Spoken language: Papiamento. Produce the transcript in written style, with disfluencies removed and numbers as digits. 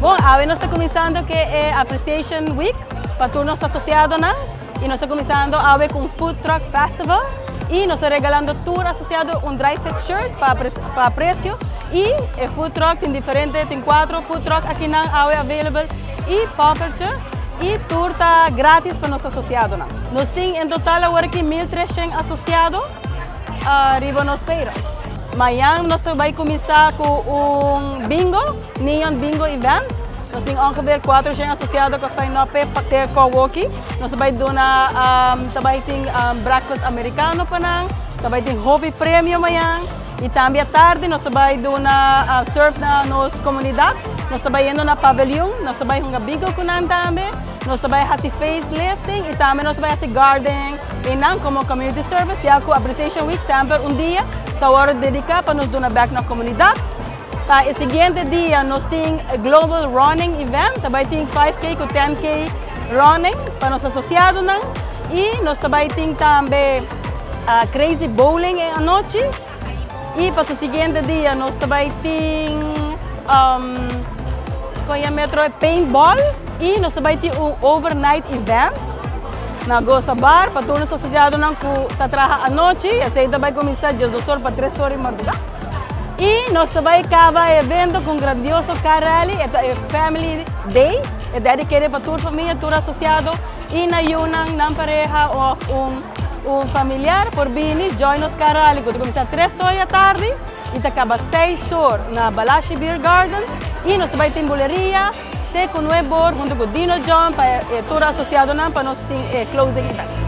Bon, awe nos ta cuminsando cu e Appreciation Week pa tur nos asociadonan y nos ta cuminsando awe cu un Food Truck Festival y nos ta regalando tur asociado un dry fit shirt pa pa aprecio y e food truck tin diferente, tin cuatro food truck akinan awe available y poffertje y tur ta gratis pa nos asociadonan. Nos tin en total awor aki 1300 asociado riba nos payroll. Mañan nos ta bay cuminsa cu un bingo, Neon Bingo Event. Nos tin ongeveer 400 asociado cu a sign up pa te awoki. Nos ta bay duna, ta bay tin breakfast americano pa nan, ta bay tin hopi premio mañan. Y tambe atardi nos ta bay duna serve na nos comunidad. Nos ta bay na paviljoen, nos ta bay hunga bingo cu nan tambe. Nos ta bay haci facelifting y tambe nos ta bay haci garden. Y nan como community service, ya cu Appreciation Week semper un dia ta dedica pa nos duna back na comunidad. Pa e siguiente dia nos tin Global Running Event, tambe tin 5K cu 10K running pa nos asociadonan. Y nos tambe tin tambe Crazy Bowling anochi. Y pa e siguiente dia nos tambe tin cu metro paintball y nos tambe tin un overnight event na Goza Bar pa tur nos asociadonan cu ta traha anochi. Esey tambe ta cuminsa 12 or pa 3 or di marduga. Y nos tambe ta caba e evento cu un grandioso car rally, e Family Day, e dedicated pa tur famia, tur asociado y nan yiunan, nan pareha of un familiar por bini join nos car rally, cu ta cuminsa 3 or di atardi y ta caba 6 or na Balashi Beer Garden y nos tambe tin buleria, te cu 9 or hunto cu Dino John pa tur asociadonan pa nos tin closing event.